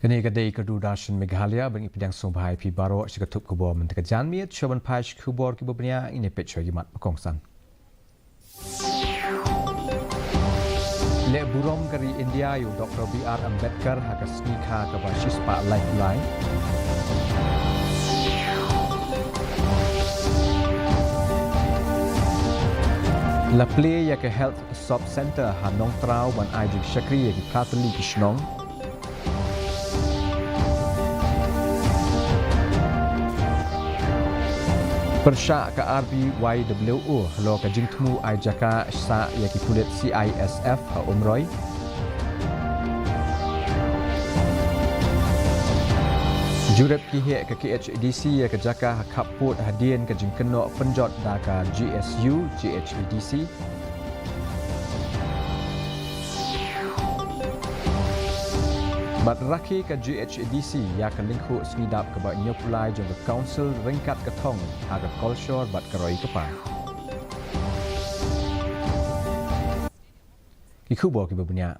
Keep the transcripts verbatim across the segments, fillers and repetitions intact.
Kane ka dei ka Doordarshan Meghalaya, ba ngi pdiang sngewbha ïa phi baroh sha ka thup khubor mynta ka janmiet. Shuwa ban phai sha ki khubor kiba bniah, ngin ïa peit shuwa ki mat ba kongsan. Leh burom ka ri India ïa u Doktor B R Ambedkar ha ka sngi kha kaba shispah laiphew lai. La plie ïa ka Health Sub Centre ha Nongtraw ban ai jingshakri ïa ki phra tylli ki shnong. Pyrshah ka R B Y W O halor ka jingthmu ai jaka sah ïa ki pulit C I S F ha Umroi. Jurip ki heh ka K H A D C ïa ka jaka ha khappud hadien ka jingkynnoh pynjot da ka G S U, G H A D C. Bad rakhe ka G H A D C ïa ka lyngkhuh sngi dap kaba hynñiewphew lai jong ka Council ryngkat ka thong ha ka kolshor bad ka roi ka par. Ki khubor kiba bniah.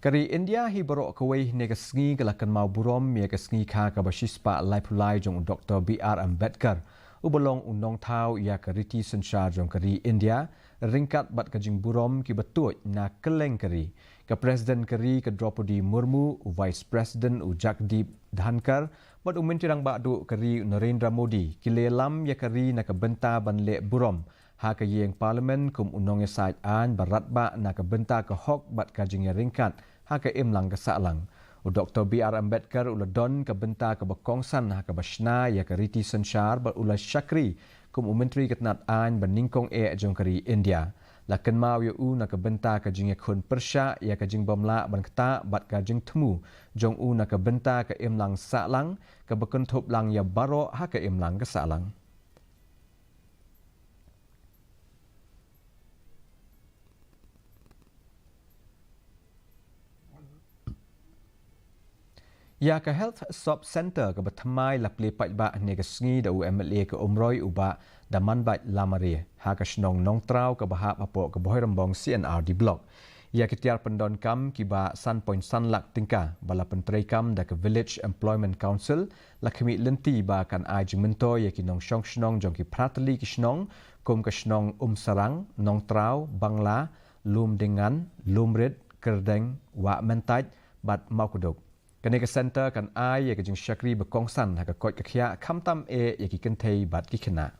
Ka ri India hi baroh kawei hynne ka sngi ka la kynmaw burom ïa ka sngi kha kaba shispah laiphew lai jong u Doktor B R Ambedkar, uba long u nongthaw ïa ka riti synshar jong ka ri India, ryngkat bad ka jingburom kiba tuid na kylleng ka ri. Ka President ka ri ka Droupadi Murmu, u Vice President u Jagdeep Dhankhar, bad u Myntri Rangbah Duh ka ri u Narendra Modi, ki la ïalam ïa ka ri na ka bynta ban leh burom ha ka ïing Parliament kum u nongïasaid aiñ ba radbah na ka bynta ka hok bad ka jingïaryngkat ha ka imlang ka sahlang. U Doktor B R Ambedkar u la don ka bynta kaba kongsan ha kaba shna ïa ka riti synshar bad u la shakri kum u Myntri ka tnat aiñ ba nyngkong eh jong ka ri India. La kynmaw ïa u na ka bynta ka jingïakhun pyrshah ïa ka jingbymlah ban ktah bad ka jingthmu jong u na ka bynta ka imlang sahlang kaba kynthup lang ïa baroh ha ka imlang ka sahlang. Ïa ka Health Sub Centre kaba thymmai la plie paidbah hynne ka sngi da u M L A ka Umroi u Bah Damanbait Lamare ha ka shnong Nongtraw kaba hap hapoh ka Bhoirymbong C and R D Block. Ïa ki tiar pyndonkam kiba san point san lak tyngka ba la pyntreikam da ka Village Employment Council la khmih lynti ba kan ai jingmyntoi ïa ki nongshong shnong jong ki phra tylli ki shnong kum ka shnong Umsarang, Nongtraw, Bangla, Lumdingan, Lumrit, Kyrdeng, Wah Myntait bad Mawkduk. Kane ka centre kan ai ïa ka jingshakri ba kongsan ha ka koit ka khiah khamtam eh ïa ki kynthei bad ki khynnah.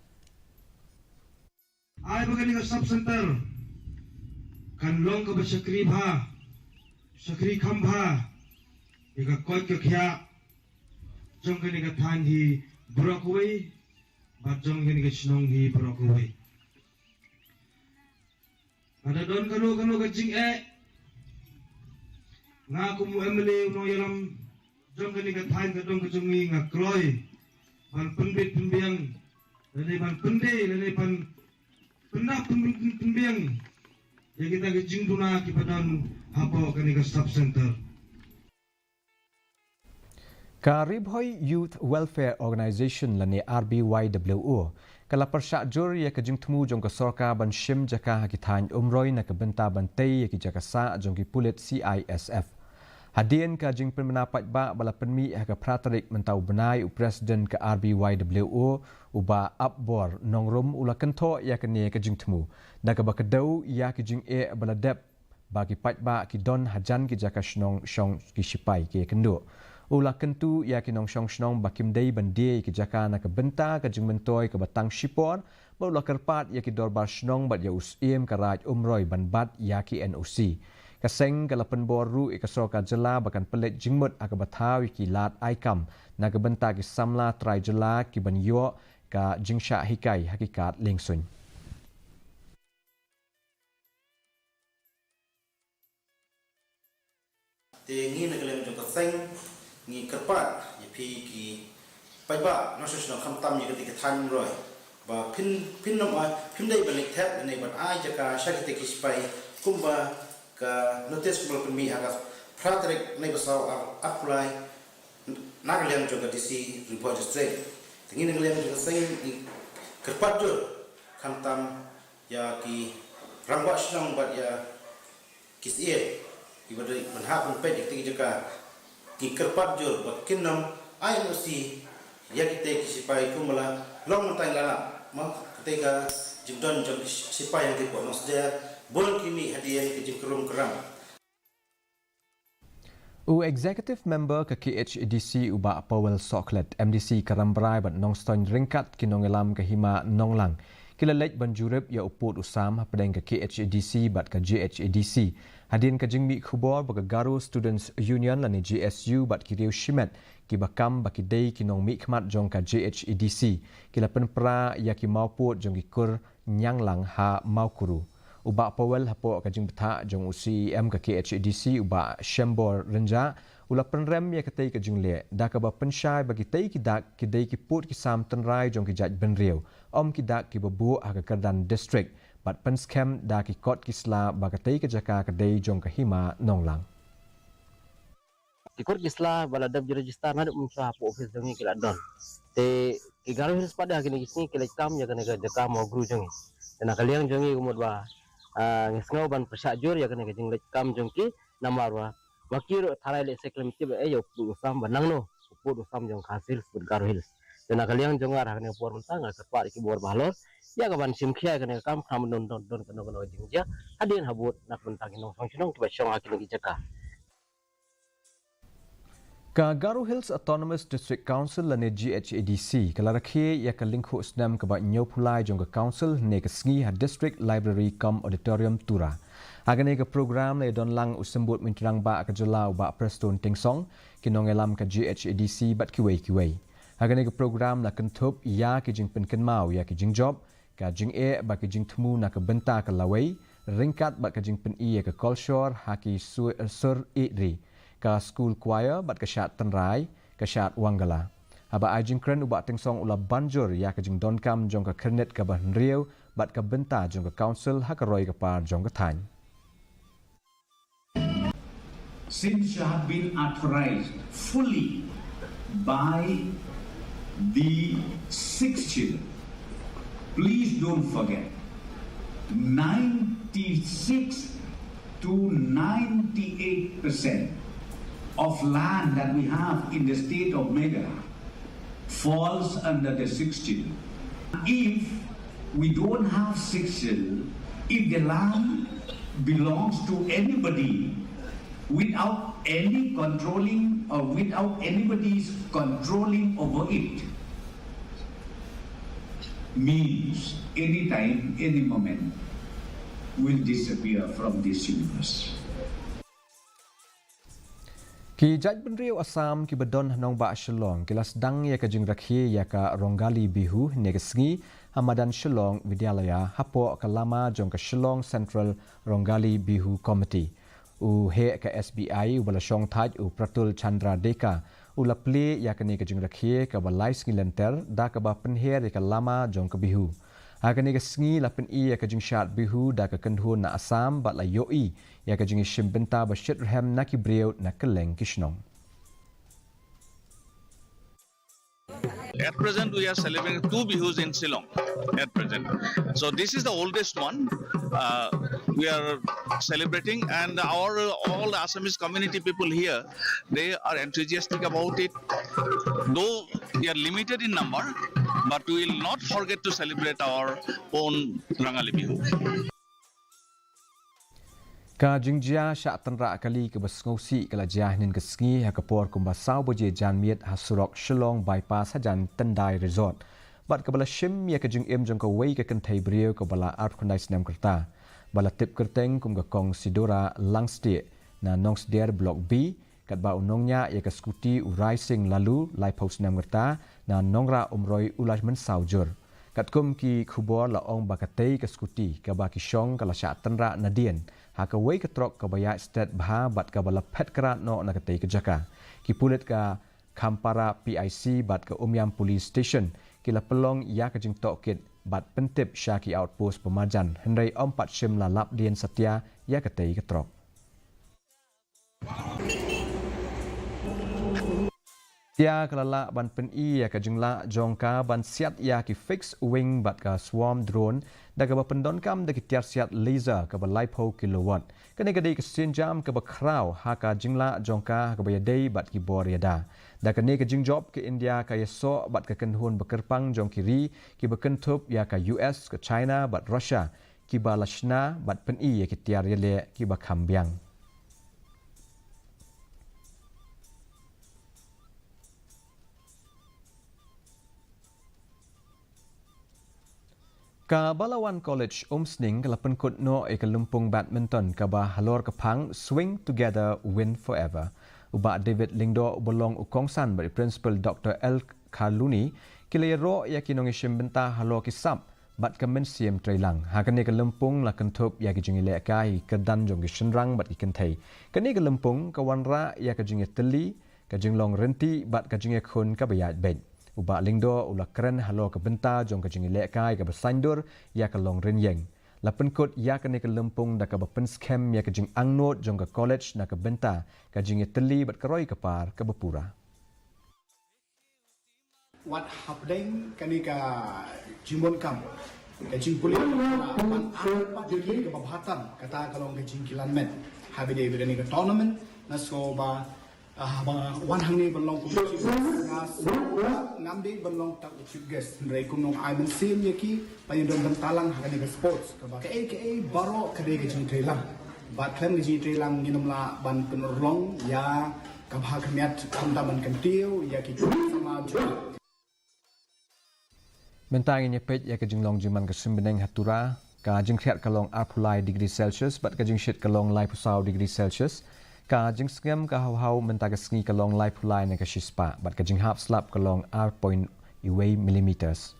Ai ba kane ka sub centre kan long kaba shakri bha, shakri kham bha ïa ka koit ka khiah jong kane ka thaiñ hi baroh kawei bad jong kane ka shnong hi baroh kawei. Lada don kano kano ka jingeh, nga kum u M L A u nongïalam jong kane ka thaiñ ka dong ka jong ngi nga kloi ban pynbit pynbiang lane ban pyndei lane ban pyndap pynbit pynbiang ïa kita ki jingduna kiba don hapoh kane ka sub centre. Ka Ri Bhoi Youth Welfare Organisation lane R B Y W O ka la pyrshah jur ïa ka jingthmu jong ka sorkar ban shim jaka ha ki thaiñ Umroi na ka bynta ban tei ïa ki jaka sah jong ki pulit C I S F. Hadien ka jingpynbna paidbah ba la pynmih ha ka phra tarik mynta u bnai, u President ka R B Y W O u Bah Apbor Nongrum u la kynthoh ïa kane ka jingthmu da kaba kdew ïa ki jingeh ba la dep ba ki paidbah ki don hajan ki jaka shnong shong ki shipai ki ïakynduh. U la kyntu ïa ki nongshong shnong ba kim dei ban die ïa ki jaka na ka bynta ka jingmyntoi kaba tang shipor bad u la kyrpad ïa ki dorbar shnong bad ïa u Syiem ka Raid Umroi ban bat ïa ki N O C. Ka seng ka la pynbor ruh ïa ka sorkar jylla ba kan pynleit jingmut ha kaba thaw ïa ki lad ai kam na ka bynta ki samla trai jylla kiban ïoh ka jingshah hikai ha ki kad liengsuiñ. Te ngi na ka liang jong ka seng ngi kyrpad ïa phi ki paidbah nongshong shnong khamtam ïa kata ka thaiñ Umroi ba phin, phin nym, ah, phim dei ban leit thep ne ban ai jaka sha kita ki shipai kumba ka notice kumba la pynmih ha ka phra tarik Naiwieng ar, arphew lai na ka liang jong ka D C Ri Bhoi District. Te ngi na ka liang jong ka seng ngi kyrpad jur khamtam ïa ki rangbah shnong bad ïa ki syiem kiba dei ban hap ban peit ïa kita ki jaka. Ki kyrpad jur ba kin ym ai N O C ïa kitei ki sipai kumba la long mynta ïa la, ma kitei ka jingdon jong ki sipai ïa ki pynïaid sder, bun ki mih hadien ki jingkrum kram. U Executive Member ka K H A D C u Bah Powell Sohkhlet, M D C ka Rambrai bad Nongstoiñ ryngkat ki nongïalam ka Hima Nonglang ki la leit ban jurip ïa u pud u sam hapdeng ka K H A D C bad ka J H A D C. Hadien ka jingmih khubor ba ka Garo Students Union lane G S U bad ki riew shimet kiba kam ba ki dei ki nongmihkhmat jong ka J H A D C ki la pynpra ïa ki mawpud jong ki kur Ñianglang ha Mawkuru. U Bah Powell hapoh ka jingbthah jong u C E M ka K H A D C u Bah Shembor Rynjah u la pynrem ïa katei ka jingleh da kaba pynshai ba kitei ki dak ki dei ki pud ki sam tynrai jong ki jaitbynriew, ym ki dak kiba buh ha ka kyrdan district, bad pynskhem da ki kot ki sla ba katei ka jaka ka dei jong ka Hima Nonglang. Ki kot ki sla ba la dep ju register naduh mynshwa hapoh office jong ngi ki la don. Te ki Garo Hills pat ha kine ki sngi ki leit kam ïa kane ka jaka Mawkuru jong ngi. Te na ka liang jong ngi ka mut ba, ah, ngi sngew ban pyrshah jur ïa kane ka jingleit kam jong ki namar ba ma ki ruh tharai lehse khlem tip ïa u pud u sam ba nangno u pud u sam jong Khasi Hills bad Garo Hills. Te na ka liang jong nga ha kane ka por mynta nga kyrpad ïa ki bor ba halor ïa ka ban shim khia ïa kane ka kam khnang ba ym don don don kano kano ka jingjia hadien habud na ka bynta ki nongshong shnong kiba shong ha kine ki jaka. Ka Garo Hills Autonomous District Council lane G H A D C ka la rakhe ïa ka lyngkhuh snem kaba hynñiewphew lai jong ka Council hynne ka sngi ha District Library cum Auditorium Tura. Ha kane ka program la ïadon lang u Symbud Myntri Rangbah ka jylla u Bah Prestone Tynsong, ki nongïalam ka G H A D C bad kiwei kiwei. Ha kane ka program la kynthup ïa ki jingpynkynmaw ïa ki jingjop, ka jingeh bad ka jingthmu na ka bynta ka lawei, ryngkat bad ka jingpyni ïa ka kolshor ha ki su-, sur ïeid ri, ka school choir bad ka shad tynrai, ka shad wanggala. Haba ai jingkren u Bah Tynsong u la ban jur ïa ka jingdonkam jong ka khyrnit kaba hynriew bad ka bynta jong ka Council ha ka roi ka par jong ka thaiñ. Since you have been authorized fully by the sixth schedule, please don't forget, ninety-six to ninety-eight percent of land that we have in the state of Meghalaya falls under the sixth schedule. If we don't have sixth schedule, if the land belongs to anybody without any controlling or without anybody's controlling over it, means anytime, any moment, will disappear from this universe. Ki jaitbynriew Assam kiba don ha nongbah Shillong ki la sdang ïa ka jingrakhe ïa ka Rongali Bihu hynne ka sngi ha madan Shillong Vidyalaya hapoh ka lama jong ka Shillong Central Rongali Bihu Committee. U heh ka S B I uba la shong thait u Pratul Chandra Deka u la plie ïa kane ka jingrakhe kaba lai sngi lynter da kaba pynher ïa ka lama jong ka Bihu. Ha kane ka sngi la pyni ïa ka jingshad Bihu da ka kynhun na Assam bad la ïohi ïa ka jingïashim bynta ba shit rhem na ki briew na kylleng ki shnong. At present, we are celebrating two Bihus in Shillong. At present, so this is the oldest one. Uh, we are celebrating, and our all the Assamese community people here, they are enthusiastic about it. Though we are limited in number, but we will not forget to celebrate our own Rongali Bihu. Ka jingjia shah tynrah kali kaba sngewsih ka la jia hynnin ka sngi ha ka por kumba saw baje janmiet ha surok Shillong Bypass hajan Tendai Resort. Bad kaba la shim ïa ka jingim jong kawei ka kynthei briew kaba la arphew khyndai snem ka rta. Ba la tip kyrteng kum ka Kong Sidora Langstieh na Nongsder Block B, katba u nongñiah ïa ka skuti u Raising Lalu, laiphew snem ka rta, na Nongrah Umroi u la mynsaw jur. Katkum ki khubor la ong ba katei ka skuti kaba ki shong ka la shah tynrah nadien ha kawei ka trok kaba ïaid stet bha bad kaba la phet krad noh na katei ka jaka. Ki pulit ka Khampara P I C bad ka Umiam Police Station ki la pynlong ïa ka jingtohkit bad pyntip sha ki outpost ba marjan, hynrei ym pat shym la lap dien satia ïa katei ka trok. India ka la lah ban pyni ïa ka jinglah jong ka ban siat ïa ki fixed wing bad ka swarm drone da kaba pyndonkam da ki tiar siat laser kaba laiphew kilowatt. Kane ka dei ka sienjam kaba khraw ha ka jinglah jong ka ha kaba ïadei bad ki bor ïada. Da kane ka jingjop ka India ka ïasoh bad ka kynhun ba kyrpang jong ki ri kiba kynthup ïa ka U S, ka China bad Russia, kiba la shna bad pyni ïa ki tiar ïaleh kiba kham biang. Ka Balawan College Umsning ka la pynkut noh ïa ka lympung badminton kaba halor ka phang Swing Together, Win Forever. U Bah David Lyngdoh uba long u kongsan bad i Principal Doctor L Kharluni ki la ïaroh ïa ki nongïashim bynta halor ki sap bad ka mynsiem treilang. Ha kane ka lympung la kynthup ïa ki jingïalehkai, ki kyrdan jong ki shynrang bad ki kynthei. Kane ka lympung ka wanrah ïa ka jingïatylli, ka jinglong rynti bad ka jingïakhun kaba ïaid beit. U Bah Lyngdoh u la kren halor ka bynta jong ka jingïalehkai kaba saiñdur ïa ka long rynïeng. La pynkut ïa kane ka lympung da kaba pynskhem ïa ka jingangnud jong ka college na ka bynta ka jingïatylli bad ka roi ka par kaba pura. Wat hapdeng kane ka jingdonkam ka jingpule ban artat pat ïa ki kaba bha tam, kata ka long ka jingkilan met ha ba dei ba kane ka tournament. Na sngewbha, ah, ba wan hangne ban long kum u chief guest, nga sngew ngam dei ban long tang u chief guest, hynrei kum nong ai mynsiem ïa ki ban ïadon bynta lang ha kane ka sports, kaba kaei kaei baroh ka dei ka jingtreilang. Bad khlem ka jingtreilang ngin ym lah ban pynurlong ïa ka bha ka miat khamtam ban kyntiew ïa ki samla jong. Mynta ngin ïa peit ïa ka jinglong jingman ka suiñ bneng ha Tura. Ka jingkhriat ka long arphew lai degree Celsius bad ka jingshit ka long laiphew saw degree Celsius. Ka jingsngem ka hawhaw mynta ka sngi ka long laiphew lai na ka shispah bad ka jinghap slap ka long ar point wei millimeters.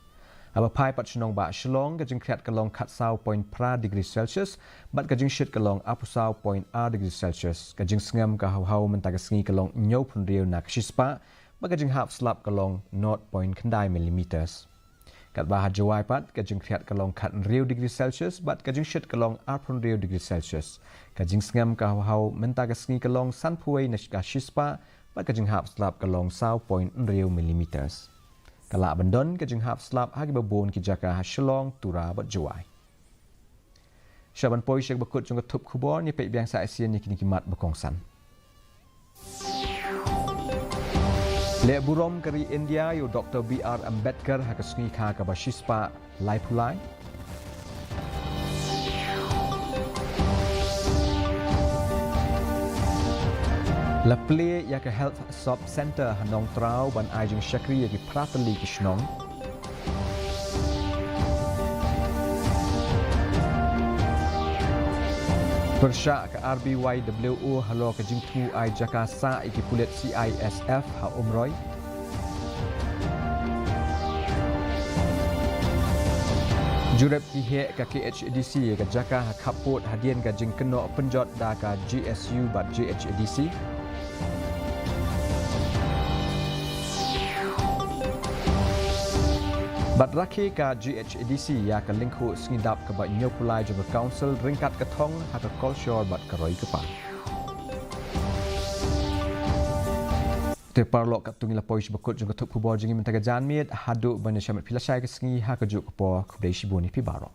Haba phai pat sha nongbah Shillong, ka jingkhriat ka long khatsaw point phra degree Celsius bad ka jingshit ka long arphew saw point ar degree Celsius. Ka jingsngem ka hawhaw mynta ka sngi ka long hynñiewphew hynriew na ka shispah bad ka jinghap slap ka long nought point khyndai millimeters. Katba ha Jowai pat, ka jingkhriat ka long khathynriew degree Celsius bad ka jingshit ka long arphew hynriew degree Celsius. Ka jingsngem ka hawhaw mynta ka sngi ka long sanphew wei na ka shispah bad ka jinghap slap ka long saw point hynriew millimeters. Ka lah ban don ka jinghap slap ha kiba bun ki jaka ha Shillong, Tura bad Jowai. Sha ban poi sha kaba kut jong ka thup khubor, ngin ïa peit biang sa shisien ïa kine ki mat ba kongsan. Leh burom ka ri India ïa u Doktor B R Ambedkar ha ka sngi kha kaba shispah laiphew lai. La plie ïa ka Health Sub Centre ha Nongtraw ban ai jingshakri ïa ki phra tylli ki shnong. Pyrshah ka R B Y W O halor ka jingthmu ai jaka sah ïa ki pulit C I S F ha Umroi. Jurip ki heh ka K H A D C ïa ka jaka ha khappud hadien ka jingkynnoh pynjot da ka G S U bad G H A D C. Bad rakhe ka G H A D C ïa ka lyngkhuh sngi dap kaba hynñiewphew lai jong ka council ryngkat ka thong ha ka kolshor bad ka roi ka par. Te paralok, katto ngi la poi sha ba kut jong ka thup khubor jong ngi mynta ka janmiet, haduh ban ïashem bad phi lashai ka sngi ha kajuh ka por, khublei shibun ïa phi baroh.